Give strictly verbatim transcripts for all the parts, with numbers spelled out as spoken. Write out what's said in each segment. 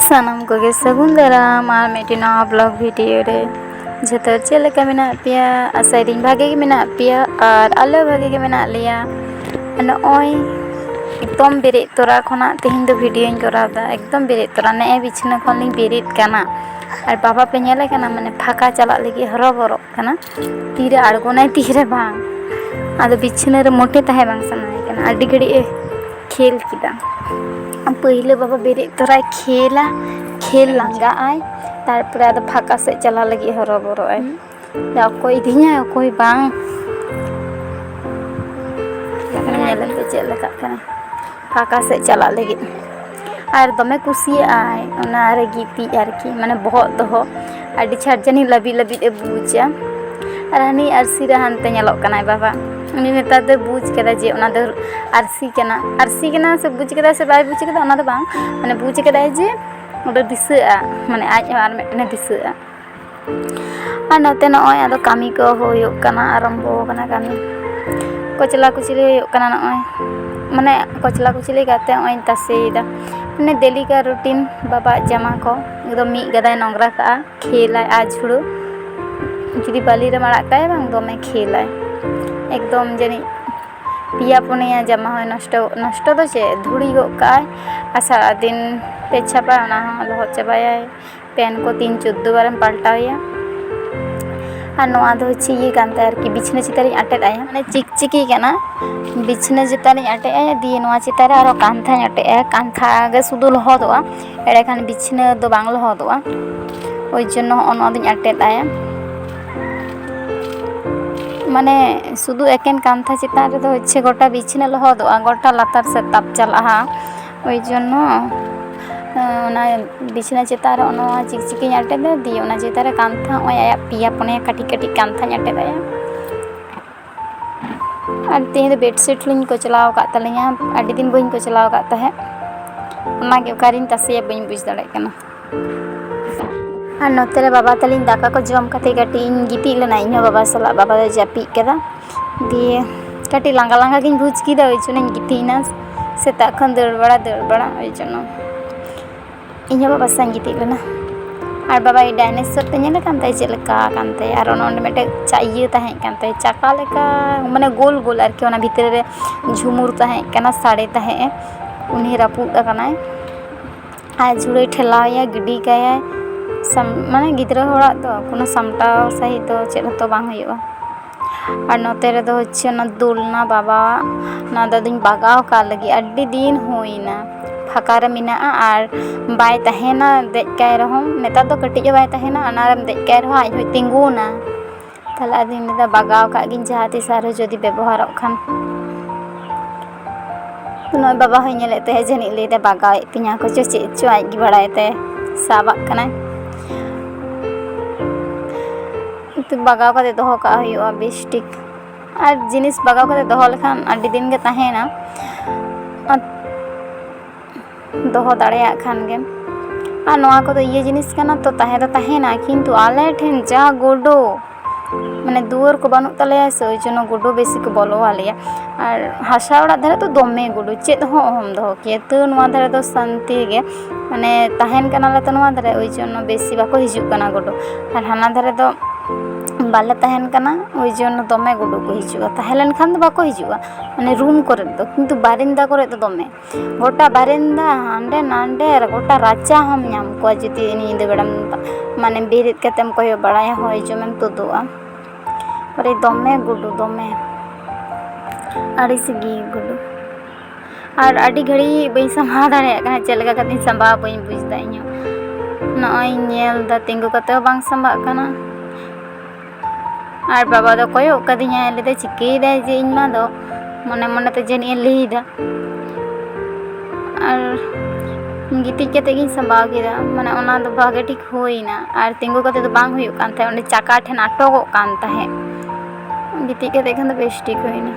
ᱥᱟᱱᱟᱢ ᱠᱚᱜᱮ ᱥᱟᱹᱜᱩᱱ ᱫᱟᱨᱟᱢ ᱟᱨ ᱢᱤᱫᱴᱮᱱ ᱱᱟᱣᱟ ᱵᱞᱚᱜ ᱵᱷᱤᱰᱤᱭᱳ ᱨᱮ᱾ ᱡᱷᱚᱛᱚ ᱪᱮᱫ ᱞᱮᱠᱟ ᱢᱮᱱᱟᱜ ᱯᱮᱭᱟ? ᱟᱥᱟᱭᱮᱫᱟᱹᱧ ᱵᱷᱟᱜᱮ ᱜᱮ ᱢᱮᱱᱟᱜ ᱯᱮᱭᱟ ᱟᱨ ᱟᱞᱮ ᱦᱚᱸ ᱵᱷᱟᱜᱮ ᱜᱮ ᱢᱮᱱᱟᱜ ᱞᱮᱭᱟ᱾ ᱱᱚᱜᱼᱚᱭ ᱮᱠᱫᱚᱢ ᱵᱮᱨᱮᱫ ᱛᱚᱨᱟ ᱠᱷᱚᱱᱟᱜ ᱛᱮᱦᱮᱧ ᱫᱚ ᱵᱷᱤᱰᱤᱭᱳᱧ ᱠᱚᱨᱟᱣ ᱮᱫᱟ᱾ ᱮᱠᱫᱚᱢ ᱵᱮᱨᱮᱫ ᱛᱚᱨᱟ ᱱᱮᱜᱼᱮ ᱵᱤᱪᱷᱱᱟᱹ ᱠᱷᱚᱱ ᱞᱤᱧ ᱵᱮᱨᱮᱫ ᱠᱟᱱᱟ᱾ ᱟᱨ ᱵᱟᱵᱟ ᱯᱮ ᱧᱮᱞᱮ ᱠᱟᱱᱟ, ᱢᱟᱱᱮ ᱯᱷᱟᱸᱠᱟ ᱪᱟᱞᱟᱜ ᱞᱟᱹᱜᱤᱫ ᱦᱚᱨᱚᱵᱚᱨᱚᱜ ᱠᱟᱱᱟ᱾ ᱛᱤᱨᱮ ᱟᱬᱜᱚᱱᱟᱭ ᱛᱤᱨᱮ ᱵᱟᱝ, ᱟᱫᱚ ᱵᱤᱪᱷᱱᱟᱹ ᱨᱮ ᱢᱚᱴᱮ ᱛᱟᱦᱮᱸ ᱵᱟᱝ ᱥᱟᱱᱟᱭᱮ ᱠᱟᱱᱟ᱾ ᱟᱹᱰᱤ ᱜᱷᱟᱹᱲᱤᱡ ᱮ ᱠᱷᱮᱞ ᱠᱮᱫᱟ᱾ ᱯᱟᱹᱭᱞᱟᱹ ᱵᱟᱵᱟ ᱵᱮᱨᱮᱫ ᱛᱚᱨᱟᱭ ᱠᱷᱮᱞᱟ, ᱠᱷᱮᱞ ᱞᱟᱸᱜᱟᱜ ᱟᱭ, ᱛᱟᱨᱯᱚᱨᱮ ᱟᱫᱚ ᱯᱷᱟᱸᱠᱟ ᱥᱮᱫ ᱪᱟᱞᱟᱣ ᱞᱟᱹᱜᱤᱫ ᱦᱚᱨᱚᱵᱚᱨᱚᱜ ᱟᱭ᱾ ᱚᱠᱚᱭ ᱤᱫᱤᱧᱟᱭ ᱚᱠᱚᱭ ᱵᱟᱝ᱾ ᱧᱮᱞᱮᱯᱮ ᱪᱮᱫ ᱞᱮᱠᱟᱜ ᱠᱟᱱᱟ ᱯᱷᱟᱸᱠᱟ ᱥᱮᱫ ᱪᱟᱞᱟᱜ ᱞᱟᱹᱜᱤᱫ᱾ ᱟᱨ ᱫᱚᱢᱮ ᱠᱩᱥᱤᱭᱟᱜᱼᱟᱭ ᱚᱱᱟ ᱨᱮ ᱜᱤᱛᱤᱡ ᱟᱨᱠᱤ, ᱢᱟᱱᱮ ᱵᱚᱦᱚᱜ ᱫᱚᱦᱚ᱾ ᱟᱹᱰᱤ ᱪᱷᱟᱴ ᱡᱟᱹᱱᱤᱡ ᱞᱟᱹᱵᱤᱫ ᱞᱟᱹᱵᱤᱫ ᱮ ᱵᱩᱡᱟ᱾ ᱟᱨ ᱦᱟᱹᱱᱤ ᱟᱹᱨᱥᱤ ᱨᱮ ᱦᱟᱱᱛᱮ ᱧᱮᱞᱚᱜ ᱠᱟᱱᱟᱭ ᱵᱟᱵᱟ᱾ ᱩᱱᱤ ᱱᱮᱛᱟᱨ ᱫᱚᱭ ᱵᱩᱡᱽ ᱠᱟᱫᱟ ᱡᱮ ᱚᱱᱟ ᱫᱚ ᱟᱹᱨᱥᱤ ᱠᱟᱱᱟ᱾ ᱟᱹᱨᱥᱤ ᱠᱟᱱᱟ ᱥᱮ ᱵᱩᱡᱽ ᱠᱟᱫᱟ ᱥᱮ ᱵᱟᱭ ᱵᱩᱡᱽ ᱠᱟᱫᱟ ᱚᱱᱟ ᱫᱚ ᱵᱟᱝ, ᱢᱟᱱᱮ ᱵᱩᱡᱽ ᱠᱟᱫᱟᱭ ᱡᱮ ᱚᱸᱰᱮ ᱫᱤᱥᱟᱹᱜᱼᱟ, ᱢᱟᱱᱮ ᱟᱡ ᱦᱚᱸ ᱟᱨ ᱢᱤᱫᱴᱮᱱᱮ ᱫᱤᱥᱟᱹᱜᱼᱟ᱾ ᱟᱨ ᱱᱚᱛᱮ ᱱᱚᱜᱼᱚᱭ ᱟᱫᱚ ᱠᱟᱹᱢᱤ ᱠᱚ ᱦᱩᱭᱩᱜ ᱠᱟᱱᱟ, ᱟᱨᱟᱢᱵᱚ ᱠᱟᱱᱟ ᱠᱟᱹᱢᱤ᱾ ᱠᱚᱪᱞᱟ ᱠᱚᱪᱞᱤ ᱦᱩᱭᱩᱜ ᱠᱟᱱᱟ ᱱᱚᱜᱼᱚᱭ, ᱢᱟᱱᱮ ᱠᱚᱪᱞᱟ ᱠᱚᱪᱞᱤ ᱠᱟᱛᱮ ᱱᱚᱜᱼᱚᱭ ᱤᱧ ᱛᱟᱥᱮᱭᱮᱫᱟ᱾ ᱢᱟᱱᱮ ᱫᱮᱞᱤ ᱠᱟ ᱨᱩᱴᱤᱱ ᱵᱟᱵᱟᱣᱟᱜ ᱡᱟᱢᱟ ᱠᱚ ᱮᱠᱫᱚᱢ ᱢᱤᱫ ᱜᱟᱫᱟᱭ ᱱᱚᱝᱨᱟ ᱠᱟᱜᱼᱟ, ᱠᱷᱮᱞᱟᱭ ᱟᱨ ᱡᱷᱩᱲᱩ᱾ ᱡᱩᱫᱤ ᱵᱟᱹᱞᱤ ᱨᱮᱢ ᱟᱲᱟᱜ ᱠᱟᱭᱟ ᱵᱟᱝ, ᱫᱚᱢᱮ ᱠᱷᱮᱞᱟᱭ᱾ ᱮᱠᱫᱚᱢ ᱡᱟᱹᱱᱤᱡ ᱯᱮᱭᱟ ᱯᱩᱱᱭᱟ ᱡᱟᱢᱟ ᱦᱚᱸᱭ ᱱᱚᱥᱴᱚ, ᱱᱚᱥᱴᱚ ᱫᱚ ᱪᱮᱫ, ᱫᱷᱩᱲᱤ ᱜᱚᱫ ᱠᱟᱜᱼᱟᱭ᱾ ᱟᱨ ᱥᱟᱨᱟᱫᱤᱱ ᱯᱮᱪᱷᱟᱯᱟᱭ, ᱚᱱᱟ ᱦᱚᱸ ᱞᱚᱦᱚᱫ ᱪᱟᱵᱟᱭᱟᱭ᱾ ᱯᱮᱱ ᱠᱚ ᱛᱤᱱ ᱪᱳᱫᱫᱳ ᱵᱟᱨᱮᱢ ᱯᱟᱞᱴᱟᱣ ᱮᱭᱟ᱾ ᱟᱨ ᱱᱚᱣᱟ ᱫᱚ ᱦᱚᱪᱪᱷᱮ ᱤᱭᱟᱹ ᱠᱟᱱ ᱛᱟᱭᱟ ᱟᱨᱠᱤ, ᱵᱤᱪᱷᱱᱟᱹ ᱪᱮᱛᱟᱱ ᱨᱤᱧ ᱟᱴᱮᱫ ᱟᱭᱟ, ᱢᱟᱱᱮ ᱪᱤᱠᱪᱤᱠᱤ ᱠᱟᱱᱟ᱾ ᱵᱤᱪᱷᱱᱟᱹ ᱪᱮᱛᱟᱱ ᱨᱤᱧ ᱟᱴᱮᱫ ᱟᱭᱟ, ᱫᱤᱭᱮ ᱱᱚᱣᱟ ᱪᱮᱛᱟᱱ ᱨᱮ ᱟᱨᱚ ᱠᱟᱱᱛᱷᱟᱧ ᱟᱴᱮᱫ ᱟᱭᱟ, ᱠᱟᱱᱛᱷᱟ ᱜᱮ ᱥᱩᱫᱷᱩ ᱞᱚᱦᱚᱫᱚᱜᱼᱟ, ᱮᱸᱰᱮᱠᱷᱟᱱ ᱵᱤᱪᱷᱱᱟᱹ ᱫᱚ ᱵᱟᱝ ᱞᱚᱦᱚᱫᱚᱜᱼᱟ᱾ ᱳᱭ ᱡᱚᱱᱱᱚ ᱦᱚᱸᱜᱼᱚ ᱱᱚᱣᱟ ᱫᱚᱧ ᱟᱴᱮᱫ ᱟᱭᱟ᱾ ᱢᱟᱱᱮ ᱥᱩᱫᱷᱩ ᱮᱠᱮᱱ ᱠᱟᱱᱛᱷᱟ ᱪᱮᱛᱟᱱ ᱨᱮᱫᱚ ᱦᱚᱪᱪᱷᱮ ᱜᱚᱴᱟ ᱵᱤᱪᱷᱱᱟᱹ ᱞᱚᱦᱚᱫᱚᱜᱼᱟ, ᱜᱚᱴᱟ ᱞᱟᱛᱟᱨ ᱥᱮᱫ ᱛᱟᱯ ᱪᱟᱞᱟᱜᱼᱟ᱾ ᱳᱭ ᱡᱚᱱᱱᱚ ᱚᱱᱟ ᱵᱤᱪᱷᱱᱟᱹ ᱪᱮᱛᱟᱱ ᱨᱮ ᱱᱚᱣᱟ ᱪᱤᱠᱪᱤᱠᱤᱧ ᱟᱴᱮᱫᱟ, ᱫᱤᱭᱮ ᱚᱱᱟ ᱪᱮᱛᱟᱱ ᱨᱮ ᱠᱟᱱᱛᱷᱟ, ᱱᱚᱜᱼᱚᱭ ᱟᱭᱟᱜ ᱯᱮᱭᱟ ᱯᱩᱱᱭᱟ ᱠᱟᱹᱴᱤᱡ ᱠᱟᱹᱴᱤᱡ ᱠᱟᱱᱛᱷᱟᱧ ᱟᱴᱮᱫ ᱟᱭᱟ᱾ ᱟᱨ ᱛᱮᱦᱮᱧ ᱫᱚ bedsheet ᱞᱤᱧ ᱠᱚᱪᱞᱟᱣ ᱟᱠᱟᱫ ᱛᱟᱹᱞᱤᱧᱟ, ᱟᱹᱰᱤ ᱫᱤᱱ ᱵᱟᱹᱧ ᱠᱚᱪᱞᱟᱣ ᱟᱠᱟᱫ ᱛᱟᱦᱮᱸᱫ, ᱚᱱᱟᱜᱮ ᱚᱠᱟᱨᱤᱧ ᱛᱟᱥᱮᱭᱟ ᱵᱟᱹᱧ ᱵᱩᱡᱽ ᱫᱟᱲᱮᱭᱟᱜ ᱠᱟᱱᱟ᱾ ᱟᱨ ᱱᱚᱛᱮ ᱨᱮ ᱵᱟᱵᱟ ᱛᱟᱹᱞᱤᱧ ᱫᱟᱠᱟ ᱠᱚ ᱡᱚᱢ ᱠᱟᱛᱮ ᱠᱟᱹᱴᱤᱡ ᱤᱧ ᱜᱤᱛᱤᱡ ᱞᱮᱱᱟ, ᱤᱧᱦᱚᱸ ᱵᱟᱵᱟ ᱥᱟᱞᱟᱜ᱾ ᱵᱟᱵᱟ ᱫᱚᱭ ᱡᱟᱹᱯᱤᱫ ᱠᱮᱫᱟ, ᱫᱤᱭᱮ ᱠᱟᱹᱴᱤᱡ ᱞᱟᱸᱜᱟ ᱞᱟᱸᱜᱟ ᱜᱤᱧ ᱵᱩᱡᱽ ᱠᱮᱫᱟ, ᱳᱭ ᱡᱚᱱᱱᱚᱧ ᱜᱤᱛᱤᱡ ᱮᱱᱟ᱾ ᱥᱮᱛᱟᱜ ᱠᱷᱚᱱ ᱫᱟᱹᱲ ᱵᱟᱲᱟ ᱫᱟᱹᱲ ᱵᱟᱲᱟ, ᱳᱭ ᱡᱚᱱᱱᱚ ᱤᱧᱦᱚᱸ ᱵᱟᱵᱟ ᱥᱟᱶ ᱤᱧ ᱜᱤᱛᱤᱡ ᱞᱮᱱᱟ᱾ ᱟᱨ ᱵᱟᱵᱟ ᱰᱟᱭᱱᱮᱥᱚᱨ ᱛᱮ ᱧᱮᱞᱮ ᱠᱟᱱ ᱛᱟᱭᱟ ᱪᱮᱫ ᱞᱮᱠᱟ ᱠᱟᱱ ᱛᱟᱭᱟ, ᱟᱨ ᱚᱱᱟ ᱚᱸᱰᱮ ᱢᱤᱫᱴᱮᱡ ᱪᱟ-, ᱤᱭᱟᱹ ᱛᱟᱦᱮᱸ ᱠᱟᱱ ᱛᱟᱭᱟ, ᱪᱟᱠᱟ ᱞᱮᱠᱟ, ᱢᱟᱱᱮ ᱜᱳᱞ ᱜᱳᱞ ᱟᱨᱠᱤ, ᱚᱱᱟ ᱵᱷᱤᱛᱨᱤ ᱨᱮ ᱡᱷᱩᱢᱩᱨ ᱛᱟᱦᱮᱸ ᱠᱟᱱᱟ, ᱥᱟᱰᱮ ᱛᱟᱦᱮᱸᱜ ᱮ, ᱩᱱᱤ ᱨᱟᱹᱯᱩᱫ ᱟᱠᱟᱱᱟᱭ᱾ ᱟᱨ ᱡᱷᱩᱲᱟᱹᱭ ᱴᱷᱮᱞᱟᱣ ᱮᱭᱟ, ᱜᱤᱰᱤ ᱠᱟᱭᱟᱭ᱾ ᱥᱟᱢ-, ᱢᱟᱱᱮ ᱜᱤᱫᱽᱨᱟᱹ ᱦᱚᱲᱟᱜ ᱫᱚ ᱠᱳᱱᱳ ᱥᱟᱢᱴᱟᱣ ᱥᱟᱺᱦᱤᱡ ᱫᱚ ᱪᱮᱫ ᱦᱚᱸᱛᱚ ᱵᱟᱝ ᱦᱩᱭᱩᱜᱼᱟ᱾ ᱟᱨ ᱱᱚᱛᱮ ᱨᱮᱫᱚ ᱦᱚᱪᱪᱷᱮ ᱚᱱᱟ ᱫᱩᱞᱱᱟ ᱵᱟᱵᱟᱣᱟᱜ, ᱚᱱᱟ ᱫᱚ ᱟᱫᱚᱧ ᱵᱟᱜᱟᱣ ᱠᱟᱜ ᱞᱟᱹᱜᱤᱫ, ᱟᱹᱰᱤ ᱫᱤᱱ ᱦᱩᱭᱱᱟ ᱯᱷᱟᱸᱠᱟ ᱨᱮ ᱢᱮᱱᱟᱜᱼᱟ ᱟᱨ ᱵᱟᱭ ᱛᱟᱦᱮᱱᱟ, ᱫᱮᱡ ᱠᱟᱭ ᱨᱮᱦᱚᱸ᱾ ᱱᱮᱛᱟᱨ ᱫᱚ ᱠᱟᱹᱴᱤᱡ ᱦᱚᱸ ᱵᱟᱭ ᱛᱟᱦᱮᱱᱟ, ᱚᱱᱟ ᱨᱮᱢ ᱫᱮᱡ ᱠᱟᱭ ᱨᱮᱦᱚᱸ ᱟᱡ ᱦᱚᱸᱭ ᱛᱤᱸᱜᱩᱱᱟ᱾ ᱛᱟᱦᱞᱮ ᱟᱫᱚᱧ ᱞᱟᱹᱭᱫᱟ ᱵᱟᱜᱟᱣ ᱠᱟᱜ ᱜᱤᱧ, ᱡᱟᱦᱟᱸ ᱛᱤᱥ ᱟᱨᱦᱚᱸ ᱡᱩᱫᱤ ᱵᱮᱵᱚᱦᱟᱨᱚᱜ ᱠᱷᱟᱱ᱾ ᱱᱚᱜᱼᱚᱭ ᱵᱟᱵᱟ ᱦᱚᱸᱭ ᱧᱮᱞᱮᱫ ᱛᱟᱦᱮᱸᱫ, ᱡᱟᱹᱱᱤᱡ ᱞᱟᱹᱭᱫᱟ ᱵᱟᱜᱟᱣᱮᱫ ᱛᱤᱧᱟ ᱠᱚ ᱪᱚ ᱪᱮᱫ ᱪᱚ, ᱟᱡ ᱜᱮ ᱵᱟᱲᱟᱭ ᱛᱟᱭ, ᱥᱟᱵᱟᱜ ᱠᱟᱱᱟᱭ᱾ ᱠᱤᱱᱛᱩ ᱵᱟᱜᱟᱣ ᱠᱟᱛᱮ ᱫᱚᱦᱚ ᱠᱟᱜ ᱦᱩᱭᱩᱜᱼᱟ ᱵᱮᱥ ᱴᱷᱤᱠ᱾ ᱟᱨ ᱡᱤᱱᱤᱥ ᱵᱟᱜᱟᱣ ᱠᱟᱛᱮ ᱫᱚᱦᱚ ᱞᱮᱠᱷᱟᱱ ᱟᱹᱰᱤ ᱫᱤᱱ ᱜᱮ ᱛᱟᱦᱮᱱᱟ, ᱟᱨ ᱫᱚᱦᱚ ᱫᱟᱲᱮᱭᱟᱜ ᱠᱷᱟᱱ ᱜᱮᱢ᱾ ᱟᱨ ᱱᱚᱣᱟ ᱠᱚᱫᱚ ᱤᱭᱟᱹ ᱡᱤᱱᱤᱥ ᱠᱟᱱᱟ ᱛᱚ, ᱛᱟᱦᱮᱸ ᱫᱚ ᱛᱟᱦᱮᱱᱟ, ᱠᱤᱱᱛᱩ ᱟᱞᱮ ᱴᱷᱮᱱ ᱡᱟ ᱜᱩᱰᱩ, ᱢᱟᱱᱮ ᱫᱩᱣᱟᱹᱨ ᱠᱚ ᱵᱟᱹᱱᱩᱜ ᱛᱟᱞᱮᱭᱟ ᱥᱮ, ᱳᱭ ᱡᱚᱱᱱᱚ ᱜᱩᱰᱩ ᱵᱮᱥᱤ ᱠᱚ ᱵᱚᱞᱚ ᱟᱞᱮᱭᱟ᱾ ᱟᱨ ᱦᱟᱥᱟ ᱚᱲᱟᱜ ᱫᱷᱟᱨᱮ ᱫᱚ ᱫᱚᱢᱮ ᱜᱩᱰᱩ, ᱪᱮᱫ ᱦᱚᱸ ᱚᱦᱚᱢ ᱫᱚᱦᱚ ᱠᱮᱭᱟ᱾ ᱛᱟᱹᱣ ᱱᱚᱣᱟ ᱫᱷᱟᱨᱮ ᱫᱚ ᱥᱟᱱᱛᱤ ᱜᱮ, ᱢᱟᱱᱮ ᱛᱟᱦᱮᱱ ᱠᱟᱱᱟᱞᱮ ᱛᱚ ᱱᱚᱣᱟ ᱫᱷᱟᱨᱮ, ᱳᱭ ᱡᱚᱱᱱᱚ ᱵᱮᱥᱤ ᱵᱟᱠᱚ ᱦᱤᱡᱩᱜ ᱠᱟᱱᱟ ᱜᱩᱰᱩ᱾ ᱟᱨ ᱦᱟᱱᱟ ᱫᱷᱟᱨᱮ ᱫᱚ ᱵᱟᱞᱮ ᱛᱟᱦᱮᱱ ᱠᱟᱱᱟ, ᱳᱭ ᱡᱚᱱᱱᱚ ᱫᱚᱢᱮ ᱜᱩᱰᱩ ᱠᱚ ᱦᱤᱡᱩᱜᱼᱟ᱾ ᱛᱟᱦᱮᱸ ᱞᱮᱱᱠᱷᱟᱱ ᱫᱚ ᱵᱟᱠᱚ ᱦᱤᱡᱩᱜᱼᱟ, ᱢᱟᱱᱮ ᱨᱩᱢ ᱠᱚᱨᱮ ᱫᱚ, ᱠᱤᱱᱛᱩ ᱵᱟᱨᱮᱱᱫᱟ ᱠᱚᱨᱮ ᱫᱚ ᱫᱚᱢᱮ᱾ ᱜᱚᱴᱟ ᱵᱟᱨᱮᱱᱫᱟ, ᱦᱟᱸᱰᱮ ᱱᱟᱸᱰᱮ, ᱟᱨ ᱜᱚᱴᱟ ᱨᱟᱪᱟ ᱦᱚᱸᱢ ᱧᱟᱢ ᱠᱚᱣᱟ ᱡᱩᱫᱤ ᱧᱤᱫᱟᱹ ᱵᱮᱲᱟᱢ, ᱢᱟᱱᱮ ᱵᱮᱨᱮᱫ ᱠᱟᱛᱮᱢ ᱠᱚᱭᱚᱜ ᱵᱟᱲᱟᱭᱟ, ᱦᱚᱭ ᱡᱚᱢᱮᱢ ᱛᱩᱫᱩᱜᱼᱟ᱾ ᱟᱨᱮ ᱫᱚᱢᱮ ᱜᱩᱰᱩ, ᱫᱚᱢᱮ ᱟᱹᱲᱤᱥ ᱜᱮ ᱜᱩᱰᱩ᱾ ᱟᱨ ᱟᱹᱰᱤ ᱜᱷᱟᱹᱲᱤᱡ ᱵᱟᱹᱧ ᱥᱟᱢᱵᱷᱟᱣ ᱫᱟᱲᱮᱭᱟᱜ ᱠᱟᱱᱟ, ᱪᱮᱫ ᱞᱮᱠᱟ ᱠᱟᱛᱮᱧ ᱥᱟᱢᱵᱷᱟᱣᱟ ᱵᱟᱹᱧ ᱵᱩᱡᱽ ᱮᱫᱟ ᱤᱧ ᱦᱚᱸ᱾ ᱱᱚᱜᱼᱚᱭ ᱤᱧ ᱧᱮᱞ ᱮᱫᱟ ᱛᱤᱸᱜᱩ ᱠᱟᱛᱮ ᱦᱚᱸ ᱵᱟᱝ ᱥᱟᱢᱵᱷᱟᱜ ᱠᱟᱱᱟ᱾ ᱟᱨ ᱵᱟᱵᱟ ᱫᱚ ᱠᱚᱭᱚᱜ ᱠᱟᱫᱤᱧᱟᱭ, ᱞᱟᱹᱭᱫᱟᱭ, "ᱪᱤᱠᱟᱹᱭᱮᱫᱟᱭ ᱡᱮ ᱤᱧ ᱢᱟ ᱫᱚ?" ᱢᱚᱱᱮ ᱢᱚᱱᱮ ᱛᱮ ᱡᱟᱹᱱᱤᱡ ᱮ ᱞᱟᱹᱭᱫᱟ᱾ ᱟᱨ ᱜᱤᱛᱤᱡ ᱠᱟᱛᱮ ᱜᱤᱧ ᱥᱟᱸᱵᱟᱣ ᱠᱮᱫᱟ, ᱢᱟᱱᱮ ᱚᱱᱟ ᱫᱚ ᱵᱷᱟᱜᱮ ᱴᱷᱤᱠ ᱦᱩᱭᱱᱟ᱾ ᱟᱨ ᱛᱤᱸᱜᱩ ᱠᱟᱛᱮ ᱫᱚ ᱵᱟᱝ ᱦᱩᱭᱩᱜ ᱠᱟᱱ ᱛᱟᱦᱮᱸᱫ, ᱚᱸᱰᱮ ᱪᱟᱠᱟ ᱴᱷᱮᱱ ᱟᱴᱚᱠᱚᱜ ᱠᱟᱱ ᱛᱟᱦᱮᱸᱫ᱾ ᱜᱤᱛᱤᱡ ᱠᱟᱛᱮ ᱠᱷᱟᱱ ᱫᱚ ᱵᱮᱥ ᱴᱷᱤᱠ ᱦᱩᱭᱱᱟ᱾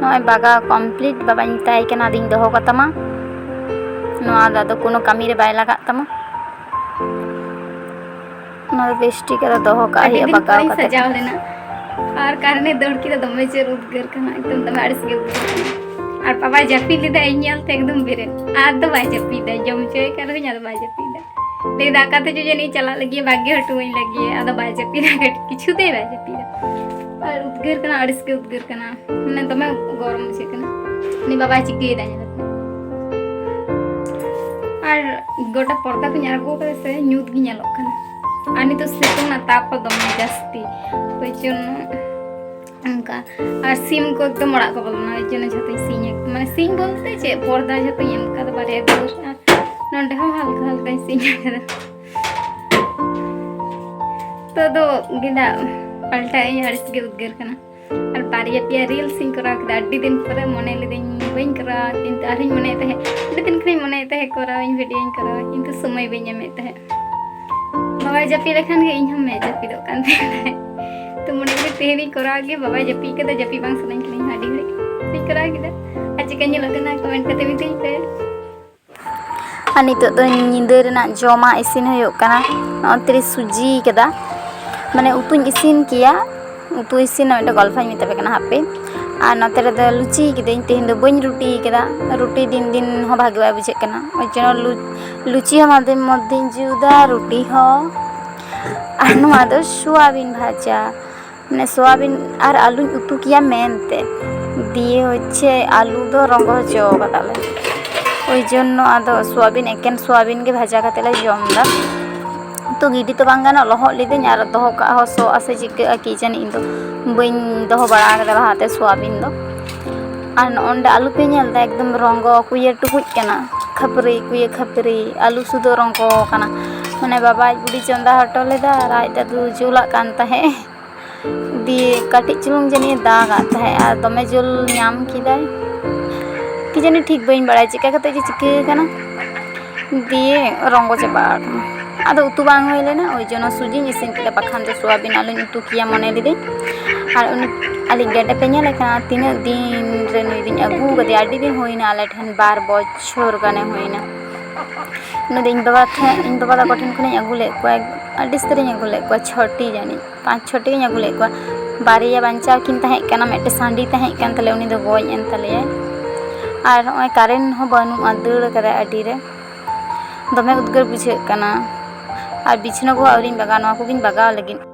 ᱱᱚᱜᱼᱚᱭ ᱵᱟᱜᱟᱣ complete, ᱵᱟᱵᱟᱧ ᱢᱮᱛᱟᱭ ᱠᱟᱱᱟ, "ᱟᱫᱚᱧ ᱫᱚᱦᱚ ᱠᱟᱛᱟᱢᱟ, ᱱᱚᱣᱟ ᱫᱚ ᱟᱫᱚ ᱠᱳᱱᱳ ᱠᱟᱹᱢᱤ ᱨᱮ ᱵᱟᱭ ᱞᱟᱜᱟᱜ ᱛᱟᱢᱟ᱾" ᱱᱚᱣᱟ ᱫᱚ ᱵᱮᱥ ᱴᱷᱤᱠ ᱟᱫᱚ ᱫᱚᱦᱚ ᱠᱟᱜ ᱟᱹᱰᱤ ᱦᱩᱭᱩᱜᱼᱟ, ᱫᱤᱱ ᱵᱟᱜᱟᱣ ᱯᱚᱨᱮᱧ ᱠᱟᱛᱮ᱾ ᱥᱟᱡᱟᱣ ᱞᱮᱱᱟ᱾ ᱟᱨ ᱠᱟᱨᱮᱱᱮ ᱫᱟᱹᱲ ᱠᱮᱫᱟ, ᱫᱚᱢᱮ ᱡᱳᱨ ᱩᱫᱽᱜᱟᱹᱨ ᱠᱟᱱᱟ, ᱮᱠᱫᱚᱢ ᱫᱚᱢᱮ ᱟᱹᱲᱤᱥ ᱜᱮ ᱩᱫᱽᱜᱟᱹᱨ ᱠᱟᱱᱟ᱾ ᱟᱨ ᱵᱟᱵᱟᱭ ᱡᱟᱹᱯᱤᱫ ᱞᱮᱫᱟ, ᱤᱧ ᱧᱮᱞ ᱛᱮ ᱮᱠᱫᱚᱢ ᱵᱮᱨᱮᱫ᱾ ᱟᱫᱚ ᱵᱟᱭ ᱡᱟᱹᱯᱤᱫᱟ, ᱡᱚᱢ ᱦᱚᱪᱚᱭᱮ ᱠᱟᱱ ᱨᱮᱦᱚᱸᱧ, ᱟᱫᱚ ᱵᱟᱭ ᱡᱟᱹᱯᱤᱫᱟ᱾ ᱞᱟᱹᱭ ᱫᱟ, "ᱚᱠᱟᱛᱮ ᱪᱚ ᱡᱟᱹᱱᱤᱡ ᱪᱟᱞᱟᱜ ᱞᱟᱹᱜᱤᱫ, ᱵᱟᱜᱮ ᱦᱚᱴᱚᱣᱟᱹᱧ ᱞᱟᱹᱜᱤᱫ", ᱟᱫᱚ ᱵᱟᱭ ᱡᱟᱹᱯᱤᱫᱟ, ᱠᱟᱹᱴᱤᱡ ᱠᱤᱪᱷᱩ ᱛᱮ ᱵᱟᱭ ᱡᱟᱹᱯᱤᱫᱟ᱾ ᱟᱨ ᱩᱫᱽᱜᱟᱹᱨ ᱠᱟᱱᱟ, ᱟᱹᱲᱤᱥ ᱜᱮ ᱩᱫᱽᱜᱟᱹᱨ ᱠᱟᱱᱟ, ᱢᱟᱱᱮ ᱫᱚᱢᱮ ᱜᱚᱨᱚᱢ ᱵᱩᱡᱷᱟᱹᱜ ᱠᱟᱱᱟ᱾ ᱩᱱᱤ ᱵᱟᱵᱟᱭ ᱪᱤᱠᱟᱹᱭᱮᱫᱟ ᱧᱮᱞ ᱯᱮ᱾ ᱟᱨ ᱜᱚᱴᱟ ᱯᱚᱨᱫᱟ ᱠᱚᱧ ᱟᱬᱜᱚ ᱠᱟᱫᱟ ᱥᱮ, ᱧᱩᱛ ᱜᱮ ᱧᱮᱞᱚᱜ ᱠᱟᱱᱟ᱾ ᱟᱨ ᱱᱤᱛᱚᱜ ᱥᱤᱛᱩᱝ ᱨᱮᱱᱟᱜ ᱛᱟᱯ ᱦᱚᱸ ᱫᱚᱢᱮ ᱡᱟᱹᱥᱛᱤ, ᱳᱭ ᱡᱚᱱᱱᱚ ᱚᱱᱠᱟ᱾ ᱟᱨ ᱥᱤᱢ ᱠᱚ ᱮᱠᱫᱚᱢ ᱚᱲᱟᱜ ᱠᱚ ᱵᱚᱞᱚᱱᱟ, ᱳᱭ ᱡᱚᱱᱱᱚ ᱡᱷᱚᱛᱚᱧ ᱥᱤᱧ, ᱢᱟᱱᱮ ᱥᱤᱧ ᱵᱚᱞᱛᱮ ᱪᱮᱫ, ᱯᱚᱨᱫᱟ ᱡᱷᱚᱛᱚᱧ ᱮᱢ ᱠᱟᱫᱟ ᱵᱟᱨᱭᱟ ᱫᱩᱣᱟᱹᱨ, ᱟᱨ ᱱᱚᱸᱰᱮ ᱦᱚᱸ ᱦᱟᱞᱠᱟ ᱦᱟᱞᱠᱟᱧ ᱥᱤᱧ ᱠᱟᱫᱟ᱾ ᱛᱚ ᱫᱚ ᱜᱮᱸᱫᱟᱜ ᱯᱟᱞᱴᱟᱣ ᱤᱧ ᱟᱹᱲᱤᱥ ᱜᱮ ᱩᱫᱽᱜᱟᱹᱨ ᱠᱟᱱᱟ᱾ ᱟᱨ ᱵᱟᱨᱭᱟ ᱯᱮᱭᱟ reels ᱤᱧ ᱠᱚᱨᱟᱣ ᱠᱮᱫᱟ, ᱟᱹᱰᱤ ᱫᱤᱱ ᱯᱚᱨᱮ ᱢᱚᱱᱮ ᱞᱤᱫᱟᱹᱧ ᱵᱟᱹᱧ ᱠᱚᱨᱟᱣᱟ, ᱠᱤᱱᱛᱩ ᱟᱨᱦᱚᱸᱧ ᱢᱚᱱᱮᱭᱮᱫ ᱛᱟᱦᱮᱸᱫ, ᱟᱹᱰᱤ ᱫᱤᱱ ᱠᱷᱚᱱᱤᱧ ᱢᱚᱱᱮᱭᱮᱫ ᱛᱟᱦᱮᱸᱫ ᱠᱚᱨᱟᱣ ᱤᱧ, video ᱤᱧ ᱠᱚᱨᱟᱣᱟ, ᱠᱤᱱᱛᱩ ᱥᱚᱢᱚᱭ ᱵᱟᱹᱧ ᱧᱟᱢᱮᱫ ᱛᱟᱦᱮᱸᱫ᱾ ᱵᱟᱵᱟᱭ ᱡᱟᱹᱯᱤᱫ ᱞᱮᱠᱷᱟᱱ ᱜᱮ ᱤᱧ ᱦᱚᱸ ᱢᱮᱫ ᱡᱟᱹᱯᱤᱫᱚᱜ ᱠᱟᱱ ᱛᱟᱦᱮᱸᱫ᱾ ᱛᱚ ᱢᱚᱱᱮ ᱠᱮᱫᱟᱹᱧ ᱛᱮᱦᱮᱧ ᱤᱧ ᱠᱚᱨᱟᱣ ᱜᱮ, ᱵᱟᱵᱟᱭ ᱡᱟᱹᱯᱤᱫ ᱠᱮᱫᱟ, ᱡᱟᱹᱯᱤᱫ ᱵᱟᱝ ᱥᱟᱱᱟᱧ ᱠᱟᱱᱟ, ᱤᱧ ᱦᱚᱸ ᱟᱹᱰᱤ ᱜᱷᱟᱹᱲᱤᱡ ᱤᱧ ᱠᱚᱨᱟᱣ ᱠᱮᱫᱟ᱾ ᱟᱨ ᱪᱮᱫᱠᱟ ᱧᱮᱞᱚᱜ ᱠᱟᱱᱟ comment ᱠᱟᱛᱮ ᱢᱤᱛᱟᱹᱧ ᱯᱮ᱾ ᱟᱨ ᱱᱤᱛᱚᱜ ᱫᱚ ᱧᱤᱫᱟᱹ ᱨᱮᱱᱟᱜ ᱡᱚᱢᱟᱜ ᱤᱥᱤᱱ ᱦᱩᱭᱩᱜ ᱠᱟᱱᱟ᱾ ᱱᱚᱜᱼᱚᱭ ᱛᱤᱨᱮ ᱥᱩᱡᱤ ᱠᱟᱫᱟ, ᱢᱟᱱᱮ ᱩᱛᱩᱧ ᱤᱥᱤᱱ ᱠᱮᱭᱟ, ᱩᱛᱩ ᱤᱥᱤᱱ ᱨᱮᱱᱟᱜ ᱢᱤᱫᱴᱮᱱ ᱜᱚᱞᱯᱷᱚᱧ ᱢᱮᱛᱟᱯᱮ ᱠᱟᱱᱟ ᱦᱟᱯᱮ᱾ ᱟᱨ ᱱᱚᱛᱮ ᱨᱮᱫᱚ ᱞᱩᱪᱤ ᱠᱤᱫᱟᱹᱧ, ᱛᱮᱦᱮᱧ ᱫᱚ ᱵᱟᱹᱧ ᱨᱩᱴᱤ ᱠᱟᱫᱟ, ᱨᱩᱴᱤ ᱫᱤᱱ ᱫᱤᱱ ᱦᱚᱸ ᱵᱷᱟᱜᱮ ᱵᱟᱭ ᱵᱩᱡᱷᱟᱹᱜ ᱠᱟᱱᱟ, ᱳᱭ ᱡᱚᱱᱱᱚ ᱞᱩ-, ᱞᱩᱪᱤ ᱦᱚᱸ ᱢᱟᱫᱷᱮ ᱢᱚᱫᱽᱫᱷᱮᱧ ᱡᱩᱛᱟ, ᱨᱩᱴᱤ ᱦᱚᱸ᱾ ᱟᱨ ᱱᱚᱣᱟ ᱫᱚ ᱥᱳᱭᱟᱵᱤᱱ ᱵᱷᱟᱡᱟ, ᱢᱟᱱᱮ ᱥᱳᱭᱟᱵᱤᱱ ᱟᱨ ᱟᱹᱞᱩᱧ ᱩᱛᱩ ᱠᱮᱭᱟ ᱢᱮᱱᱛᱮ, ᱫᱤᱭᱮ ᱦᱚᱪᱪᱷᱮ ᱟᱹᱞᱩ ᱫᱚ ᱨᱚᱸᱜᱚ ᱦᱚᱪᱚ ᱠᱟᱫᱟᱞᱮ, ᱳᱭ ᱡᱚᱱᱱᱚ ᱟᱫᱚ ᱥᱳᱭᱟᱵᱤᱱ, ᱮᱠᱮᱱ ᱥᱳᱭᱟᱵᱤᱱ ᱜᱮ ᱵᱷᱟᱡᱟ ᱠᱟᱛᱮ ᱞᱮ ᱡᱚᱢ ᱮᱫᱟ᱾ ᱛᱚ ᱜᱤᱰᱤ ᱛᱚ ᱵᱟᱝ ᱜᱟᱱᱚᱜ, ᱞᱚᱦᱚᱫ ᱞᱤᱫᱟᱹᱧ ᱟᱨ ᱫᱚᱦᱚ ᱠᱟᱜ ᱦᱚᱸ ᱥᱚᱜᱼᱟ ᱥᱮ ᱪᱤᱠᱟᱹᱜᱼᱟ ᱠᱤ ᱡᱟᱹᱱᱤ, ᱤᱧ ᱫᱚ ᱵᱟᱹᱧ ᱫᱚᱦᱚ ᱵᱟᱲᱟ ᱠᱟᱫᱟ ᱞᱟᱦᱟᱛᱮ ᱥᱳᱭᱟᱵᱤᱱ ᱫᱚ᱾ ᱟᱨ ᱱᱚᱜᱼᱚ ᱱᱚᱰᱮ ᱟᱹᱞᱩ ᱯᱮ ᱧᱮᱞ ᱮᱫᱟ, ᱮᱠᱫᱚᱢ ᱨᱚᱸᱜᱚ ᱠᱩᱭᱟᱹ ᱴᱩᱠᱩᱡ ᱠᱟᱱᱟ, ᱠᱷᱟᱹᱯᱟᱹᱨᱤ ᱠᱩᱭᱟᱹ ᱠᱷᱟᱹᱯᱟᱹᱨᱤ, ᱟᱹᱞᱩ ᱥᱩᱫᱷᱟᱹ ᱨᱚᱸᱜᱚ ᱠᱟᱱᱟ᱾ ᱢᱟᱱᱮ ᱵᱟᱵᱟ ᱟᱡ ᱵᱩᱰᱤ ᱪᱚᱸᱫᱟ ᱦᱚᱴᱚ ᱞᱮᱫᱟ ᱟᱨ ᱟᱡ ᱫᱟᱫᱩ ᱡᱩᱞᱟᱜ ᱠᱟᱱ ᱛᱟᱦᱮᱸᱫ᱾ ᱫᱤᱭᱮ ᱠᱟᱹᱴᱤᱡ ᱪᱩᱞᱩᱝ ᱡᱟᱹᱱᱤᱡ ᱮ ᱫᱟᱜᱟᱜ ᱛᱟᱦᱮᱸᱫ ᱟᱨ ᱫᱚᱢᱮ ᱡᱳᱨ ᱧᱟᱢ ᱠᱮᱫᱟᱭ᱾ ᱠᱤ ᱡᱟᱹᱱᱤ ᱴᱷᱤᱠ ᱵᱟᱹᱧ ᱵᱟᱲᱟᱭᱟ ᱪᱮᱠᱟ ᱠᱟᱛᱮ ᱡᱮ ᱪᱤᱠᱟᱹ ᱟᱠᱟᱱᱟ, ᱫᱤᱭᱮ ᱨᱚᱸᱜᱚ ᱪᱟᱵᱟ ᱟᱠᱟᱱᱟ᱾ ᱟᱫᱚ ᱩᱛᱩ ᱵᱟᱝ ᱦᱩᱭ ᱞᱮᱱᱟ, ᱳᱭ ᱡᱚᱱᱱᱚ ᱥᱩᱡᱤᱧ ᱤᱥᱤᱱ ᱠᱮᱫᱟ, ᱵᱟᱠᱷᱟᱱ ᱫᱚ ᱥᱳᱭᱟᱵᱤᱱ ᱟᱞᱩᱧ ᱩᱛᱩ ᱠᱮᱭᱟ ᱢᱚᱱᱮ ᱞᱤᱫᱟᱹᱧ᱾ ᱟᱨ ᱩᱱᱤ ᱟᱞᱮ ᱜᱮᱰᱮ ᱯᱮ ᱧᱮᱞᱮ ᱠᱟᱱᱟ, ᱛᱤᱱᱟᱹᱜ ᱫᱤᱱ ᱨᱮ ᱱᱩᱭ ᱫᱚᱧ ᱟᱹᱜᱩ ᱟᱠᱟᱫᱮᱭᱟ, ᱟᱹᱰᱤ ᱫᱤᱱ ᱦᱩᱭᱱᱟ, ᱟᱞᱮ ᱴᱷᱮᱱ ᱵᱟᱨ ᱵᱚᱪᱷᱚᱨ ᱜᱟᱱᱮ ᱦᱩᱭᱱᱟ᱾ ᱩᱱᱤ ᱫᱚ ᱤᱧ ᱵᱟᱵᱟ ᱴᱷᱮᱱ, ᱤᱧ ᱵᱟᱵᱟ ᱛᱟᱠᱚ ᱴᱷᱮᱱ ᱠᱷᱚᱱᱤᱧ ᱟᱹᱜᱩ ᱞᱮᱫ ᱠᱚᱣᱟ, ᱟᱹᱰᱤ ᱩᱥᱛᱟᱹᱨᱤᱧ ᱟᱹᱜᱩ ᱞᱮᱫ ᱠᱚᱣᱟ, ᱪᱷᱚᱴᱤ ᱡᱟᱹᱱᱤᱡ, ᱯᱟᱸᱪ ᱪᱷᱚᱴᱤ ᱜᱤᱧ ᱟᱹᱜᱩ ᱞᱮᱫ ᱠᱚᱣᱟ᱾ ᱵᱟᱨᱭᱟ ᱵᱟᱧᱪᱟᱣ ᱠᱤᱱ ᱛᱟᱦᱮᱸ ᱠᱟᱱᱟ, ᱢᱤᱫᱴᱮᱱ ᱥᱟᱺᱰᱤ ᱛᱟᱦᱮᱸ ᱠᱟᱱ ᱛᱟᱞᱮᱭᱟ, ᱩᱱᱤ ᱫᱚ ᱜᱚᱡ ᱮᱱ ᱛᱟᱞᱮᱭᱟᱭ᱾ ᱟᱨ ᱱᱚᱜᱼᱚᱭ ᱠᱟᱨᱮᱱᱴ ᱦᱚᱸ ᱵᱟᱹᱱᱩᱜᱼᱟ, ᱫᱟᱹᱲ ᱠᱟᱫᱟᱭ ᱟᱹᱰᱤ ᱨᱮ᱾ ᱫᱚᱢᱮ ᱩᱫᱽᱜᱟᱹᱨ ᱵᱩᱡᱷᱟᱹᱜ ᱠᱟᱱᱟ᱾ ᱟᱨ ᱵᱤᱪᱷᱱᱟᱹ ᱠᱚᱦᱚᱸ ᱟᱹᱣᱨᱤᱧ ᱵᱟᱜᱟᱣᱟ, ᱱᱚᱣᱟ ᱠᱚᱜᱮᱧ ᱵᱟᱜᱟᱣ ᱞᱟᱹᱜᱤᱫ᱾